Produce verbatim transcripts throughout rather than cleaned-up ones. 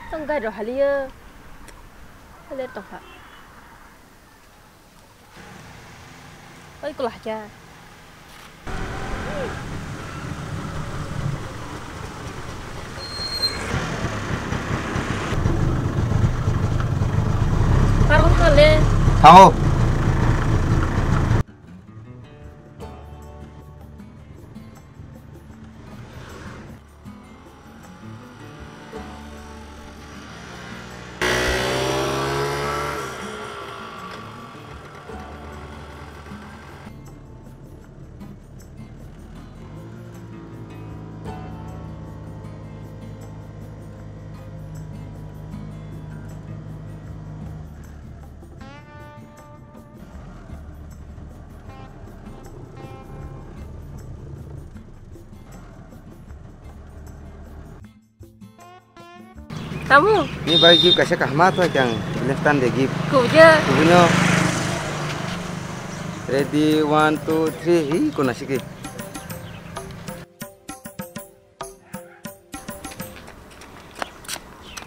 Ang gari rok haliyo. Haliyo tongkha. Oi, kula hakya. Parang kale. Thango. Tamu? Ni bai gift kaisa kahma to kyang left hand de gift. Kuja. Kubuno. Ready, one, two, three. Hi, kona siki.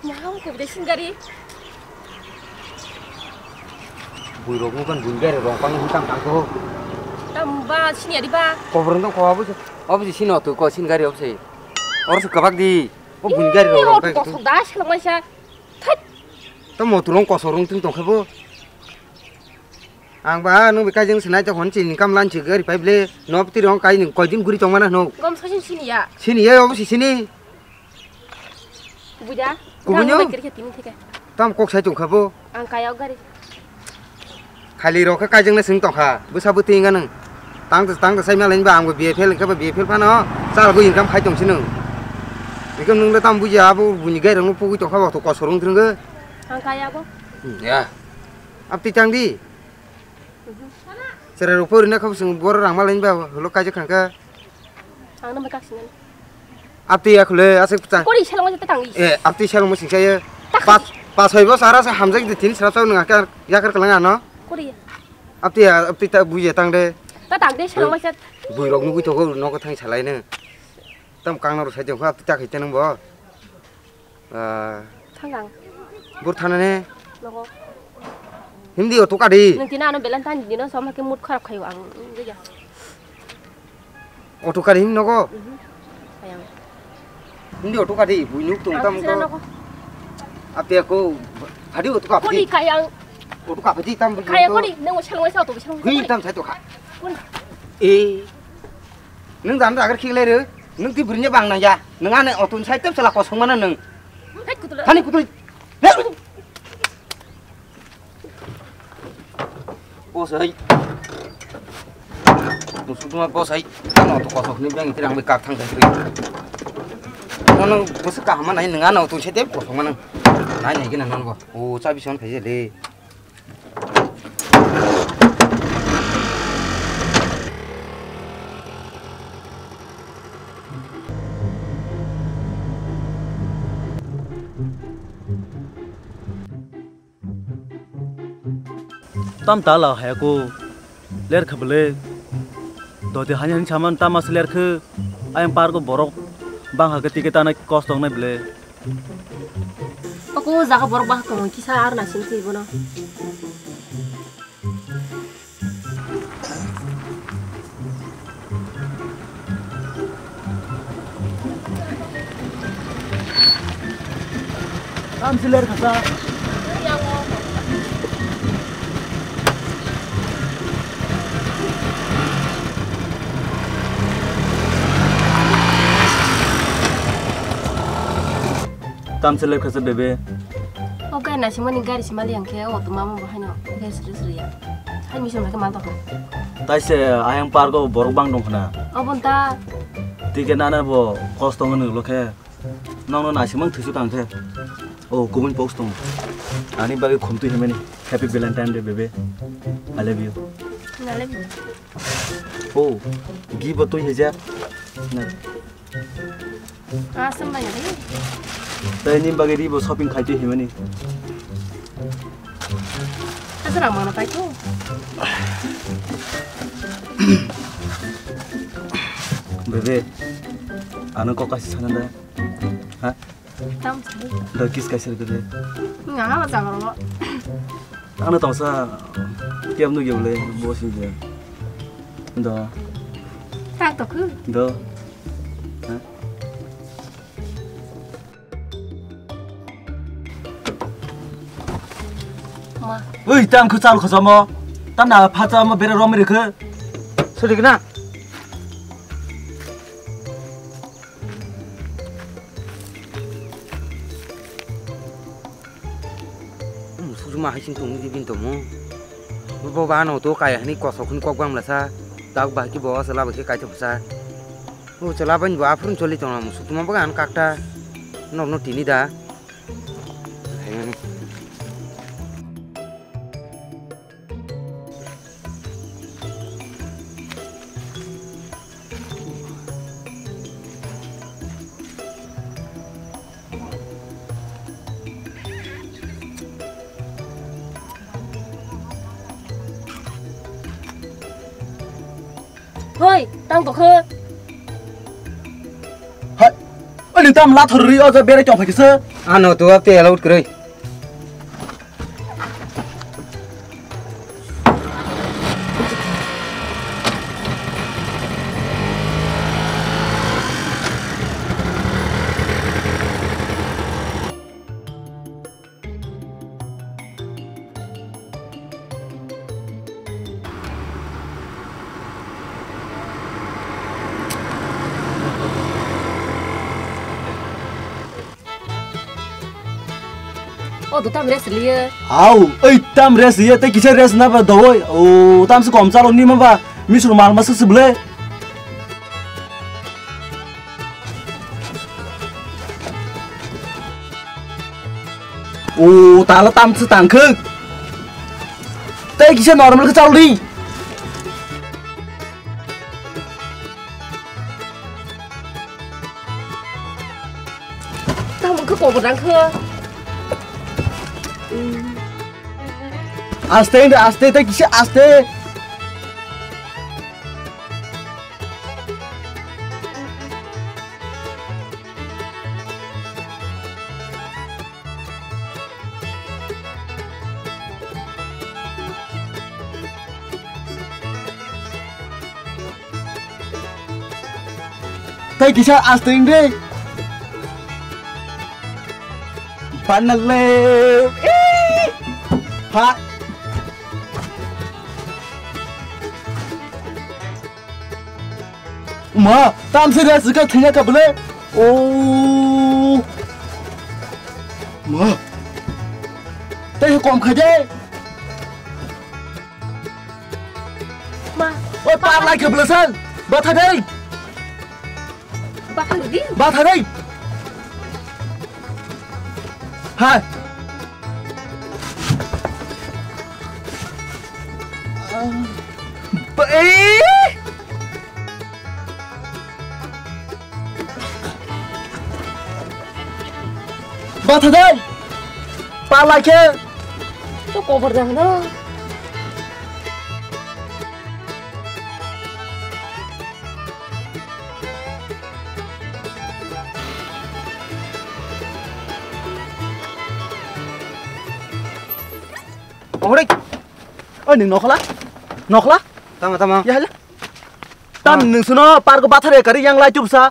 Maham kubde singari. Bui rok mukan bui gari rong pang hitam tang ko. Tam ba sini adi ba. Kobrong to ko abu. Abu sini otu ko singari abu se. Or se kabak di. O bui gari rong pang. Kosok da selong maisa. Thai. To motu rong kosok rong ting tong khabo. Ang ba nung bai kaijeng sinai to hon chini kam lan chi gari pai ble. Nop ti rong kai ni koi din guri tong mana no. Gom sosin sini ya. Sini ya obo si sini. Kubuja. Kubunya? Tamo kok sai tong khabo. Ang kaya gari. Khali rok khe kaijeng na sing tong kha. Bwsa bwtwi wngkha nung. Tang tang sai malain ba ang B F L wngkha ba B F L phano. Chal go income khai tong sinung. Ikam nung le tam buja abo buni gari rong pugui tong kha ba to kosor wng thung. Ang kaya bo. Ya. Ap ti tang di. Chera rok pori na khabo sung bor rang malain ba lo kaijak khang kha. Ang nang bai kak sinani. Apti ya khule asik pcha. Kori selong ta tang. Eh, apti selong mo singsa ye. Pas pas hoi bo sara se hamjak di tin sara sa nang yakar kalang ano. Kori. Apti ya apti ta buye tang de. Ta tang de selong mo sa. Bui rok nugui to no ko thang salai ne. Tam kang no sai jong apti ta khai tenang bo. Ah. Thangang. Bur thana ne? Nogo. Hindi auto kadi. Nung tina ano belan tani dino som hake mood kharap khayo ang. Auto kadi hindi nogo? Mhm. Kayang. Hindi auto kadi, bui nuk tung tam to. Nogo. Ape ko, hadi auto ka. Kodi kayang. Auto ka pati tam bui. Kaya kodi, nung selong sa auto bisa. Hui tam sai to kha. Kun. Eh. Nung dan dagar khik lai re. Nung ti burinya bang nang ya. Nung ane auto sai tep sala kosong mana nung. Hai kutul. Thani kutul. Bosai. Musuk cuma bosai. Ano to kosok ni bang tirang be kak thang thang tri. Nono bosai kaham nai nang ano to sete kosok mana. Nai nai gina nan bo. O chabi son khai le. Tam ta la hai ko ler kha bele. Doti hani hani saman tama se ler khe. Ayang par ko borok bang ha ke ticket ana kos tong nai bele. Ako jaga borok bang tong kisa ar na sing ti bono. Tam siler kasa. Tam siler kasa bebe. Oke, nasimani gari simali yang ke, o tumama bahano, gas rus ya. Hai misal mereka mantap. Tai se ayang pargo borok bang dong khna. Obon ta. Tike nana bo kos tong nung lo khe. Nong no nasimang thusu tang khe. O kubun post tong. Ani bagwi khumtwi himani. Happy Valentine Day, baby. I love you. I love you. O, gi bo twi heja. Na. Asam bai ni. Tai ni bagwi ri bo shopping khai twi himani. Asara mana pai ko. Bebe, ano kok kasi sana da. Ha? Tam sari. Do kiss kaisa rwdi. Nga ha ba jaga ro. Ano tongsa kiam nu gyole bo sing je. Do. Tak to khu. Do. Ha? Ma. Ui, tam khu chal khosamo. Tam na pha chamo bere rom ri khu. Sudi na. Sujuma hai sing tong di bin tomo. Bo ba no to kai hani kosok khun kok bang lasa. Tak ba ki bo sala ba ki kai to sa. O chwla bai bo aphuru choli tongna musuk tuma bagan kakta. Nokno tini da. Hoi, tang tokho. Hai, ani tam lathor ri o je berai tong phai kisa. Ano to te allowed kwrwi. O do tam rest liye. Au, ei tam rest liye, tei kisa rest na ba dawai. O tam se kom chalo ni ma ba, misur mal ma se se ble. O tala tam se tang khuk. Tei kisa normal ke chalo di. Tamo khe kobor dang khe. Aste, aste, tei kisa aste. Tei kisa asting de. Banale. Ha. Ma, tam se rest ka thengya ka bole. O. Ma. Tei kom kha de. Ma. Oi, par lai ka bole san. Batha dei. Batha dei. Batha dei. Hai. Ba-, eh! Batha dai! Pala khe! To cover jang no. Ohore. Oi, ning nokhola? Nokhola? Tama, tama. Ya hala. Tam ning suno parko bathare kari yang lai chupsa.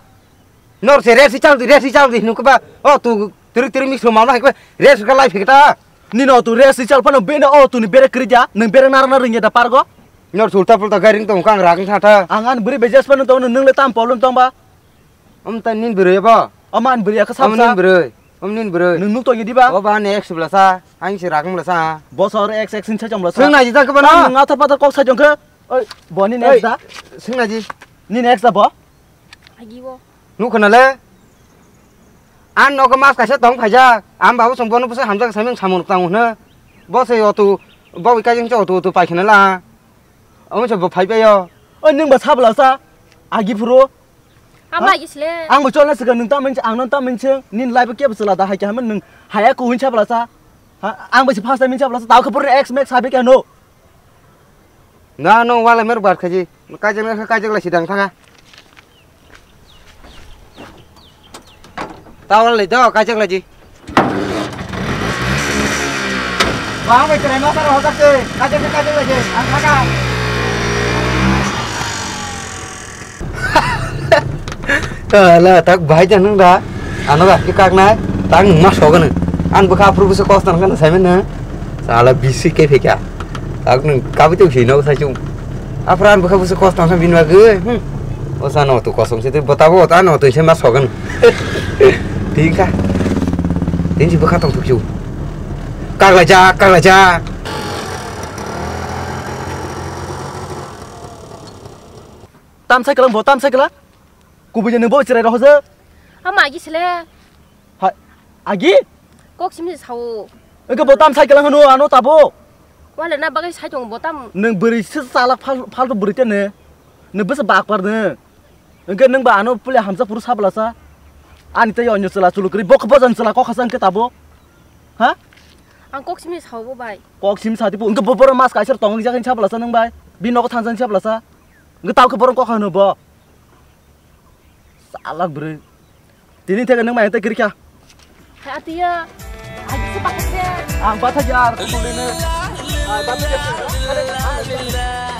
Nor se resi chal di, resi chal di, nukuba. Oh, tu tirik tirik mix lo mamla hekba. Res ka lai phikta. Nino tu resi chal phano bena, oh, tu ni bere kri ja, ning bere nara na ringya da pargo. Nor sulta pulta gairing tong kang rang tha tha. Ang an beri bejes phano tong nung le tam problem tong ba. Om ta nin bere ba. Om an beri ka sam sa. Nin bere. Om nin bere. Nung nuk tong di ba. O ba next bla sa. Ang si rang bla sa. Bosor X X in sa jong bla sa. Sung na ji ta ka ba na. Nung athar pathar kok sa jong khe. Oi, bo ni next da. Sung na ji. Ni next da bo. Agi bo. Nukho na le? Ang nogo mas kaisa tong phaijak. Ang babu chwng bono bwsai hamjak samung samung tang hwno. Bo se otu, bo wi kajeng se otu otu paikhe na la. Omo se bo phai bai yo. Oi, nwng ba sabla sa? Agi phuru. Ang bai gisle. Ang bo cholna swkang nwng ta mwnche, ang no ta mwnche. Nin life kebo chwla da hai khe haman nwng haya ko win sabla sa. Ha, ang bai se first time win sabla sa. Tao khe pura ex max sabi khe no. Na no wala mer bar khaji. Kajak na kajak la sidang thanga. Tawal lai do, kajak lai ji. Bang bai krai ma sar hojak se, kajak se kajak lai je, ang thaka. Ala tak bai jan nung da. Ano ga ki kak nai, tang ma so gana. An bukha apru busa kos tan kana sai men na. Sala bisi ke phekya. Tak nung kabi tu si no sai chung. Apran bukha busa kos tan bin wa ge. Hmm. O sa no tu kosong se tu botabo ta no tu se ma so gana. Tin kha. Tin si bukha tong tu chu. Kak la ja, kak la ja. Tam cycle bo, tam cycle. Kubui je nung bo chirai rohojak. Ama agi sele. Ha, agi? Kok simi sao. Engke bo tam cycle hano ano tabo. Wale na bagai sai tong bo tam. Nung beri se salak fal, faltu beri tene. Nung bese bakpar ne. Engke nung ba ano pule hamsa puru sablasa. Ani te yo nyo chela chulu kri bok bojan chela kok hasa engke tabo. Ha? Ang kok simi sao bo bai. Kok simi sati pu engke bo boro mas kaisar tong jak sablasa nung bai. Bi nogo thansa sablasa. Engke tau ke borong kok hano bo. Salak bwrwi. Tini theke nwng mai tei kwrwi kha. Hai atiya. Hai se bathak de. Ang bathak ya, ar kutulwi ne. Hai bathak ya.